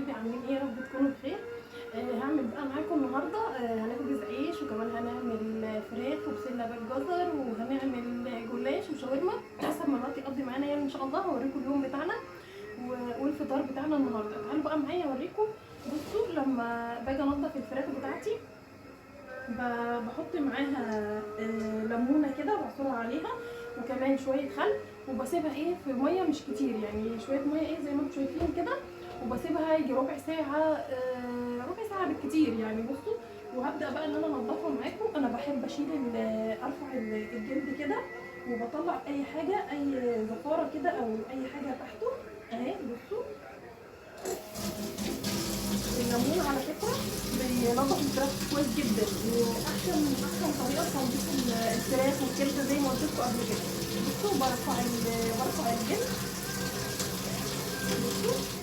حبايبي، عاملين ايه؟ يا رب تكونوا بخير. هعمل بقى معاكم النهارده، هنخبز عيش، وكمان هنعمل فراخ وبسله بالجزر، وهنعمل جلاش وشاورما حسب ما الوقت يقضي معانا. يعني ان شاء الله هوريكم اليوم بتاعنا والفطار بتاعنا النهارده. تعالوا بقى معايا اوريكم. بصوا، لما باجي انضف الفراخ بتاعتي بحط معاها ليمونه كده بعصرها عليها، وكمان شوية خل، وبسيبها ايه في مية مش كتير، يعني شوية مية ايه زي ما انتم شايفين كده، وبسيبها يجي ربع ساعة، ربع ساعة بالكتير يعني. بصوا، وهبدا بقى ان انا انضفها معاكم. انا بحب اشيل ارفع الجلد كده، وبطلع اي حاجة، اي زفاره كده او اي حاجة تحته اهي. بصوا، الليمون على فكرة بينضف الفراخ كويس جدا، واحسن طريقه لتنظيف الفراخ والكبده زي ما قلت لكم قبل كده. بصوا، برفع الجلد. بصوا